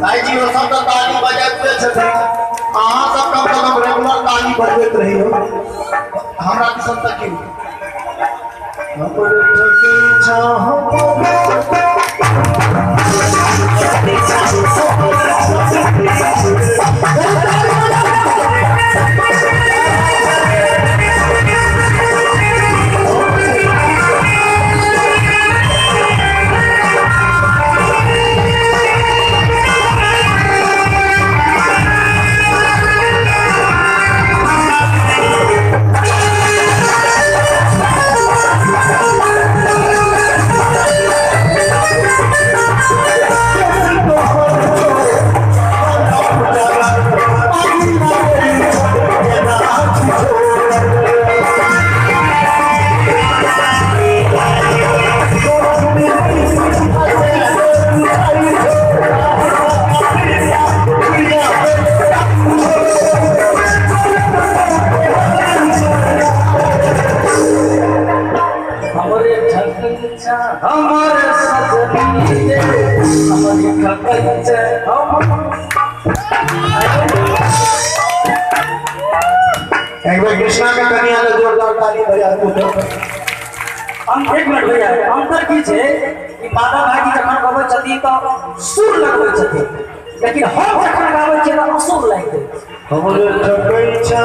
भाई जी सब तो ताली बजाते छथिन, अहाँ सब कम से कम रेगुलर ताली बजबैत रहियो। हमरा दिसन तक की एक बार कृष्णा के कन्या ले जोरदार ताली बजा दू। हम एक मिनट भैया, अंतर की छै कि माधव भाईजी जखन गबै छथिन तऽ सुर लगबै छथिन, लेकिन हम जखन गाबै छियै तऽ असुर लागि जाइ छै। हमर ठकैछा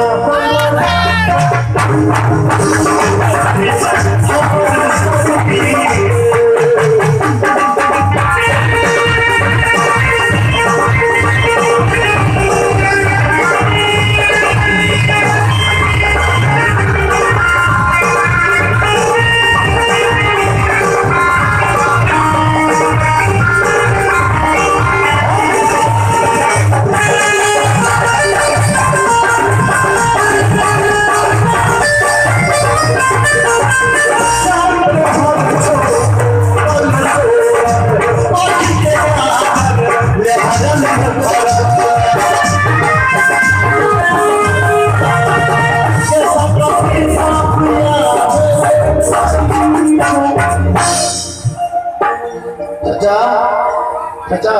चाचा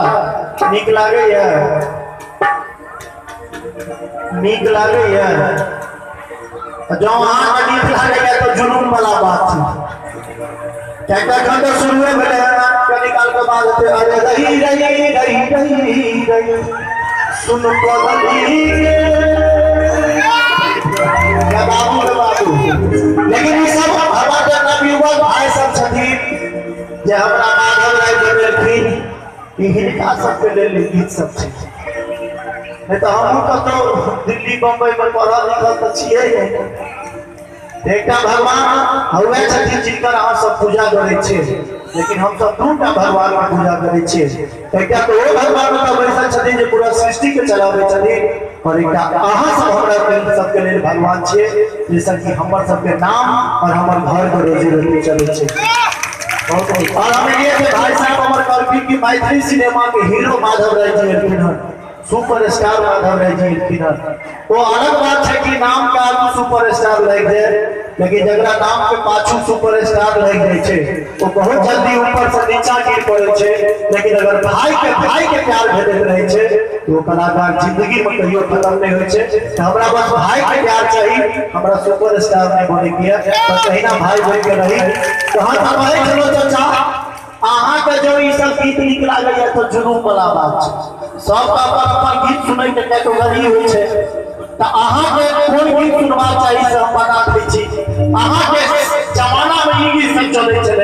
नीक लागैया, नीक लागैया। जँ अहाँके नीक लागैया तऽ जुलूम वाला बात छै। कियाकि एखन तऽ शुरुए भेलै हन, कनी काल के बाद हेतै अरे रही रही रही रही रही सुन पगली रे बाबू रे बाबू। लेकिन ई सब हमर जे नवयुवक भाई सब छथिन जे हमरा माधव राय बनेलखिन, ई हिनका सबके लेल गीत सब छै। नहीं तो हमहूँ कतौ दिल्ली बम्बई में पढ़ल लिखल तऽ छियै नहि। एकटा भगवान हुए छथिन जिनकर अहाँ सब पूजा करै छियै, लेकिन हम सब दूटा भगवान के पूजा करै छियै। एकटा तऽ ओ भगवान ओतऽ बैसल छथिन जे पूरा सृष्टि के चलाबै छथिन, और एकटा अहाँ सब हमरा सबके लेल भगवान छियै, जाहिसँ कि हमर सबके नाम और हमर घर के रोजी रोटी चलै छै। और हम ये भाई साहब हमर कहलखिन कि मैथिली सिनेमा के हीरो माधव राय जी एलखिन हन, सुपर स्टार माधव राय जी एलखिन हन। वो अलग बात है कि नाम के आगू सुपर स्टार लागि जाए, लेकिन जकरा नाम के पाछू सुपर स्टार लागि जाइ छै वो बहुत जल्दी ऊपर से नीचा गिर पड़े छै। लेकिन अगर भाई के प्यार भेटैत रहै छै तो वो कलाकार जिंदगी में कहियो खत्म नहीं होइ छै। तो हमरा बस भाई के प्यार चाही, हमरा सुपर स्टार नहीं बने के, बस अहिना भाई बन के रही। तो हम कहै छलहुँ चाचा, अहाँके जो ई सब गीत नीक लागैया तऽ जुनून वाला बात छै। सबके अपन अपन गीत सुनै के कैटेगरी होइ छै, तऽ अहाँके कोन गीत सुनबाक चाही से हम बता दै छी। अहाँके जमाना में ई गीत सब चलै छलै।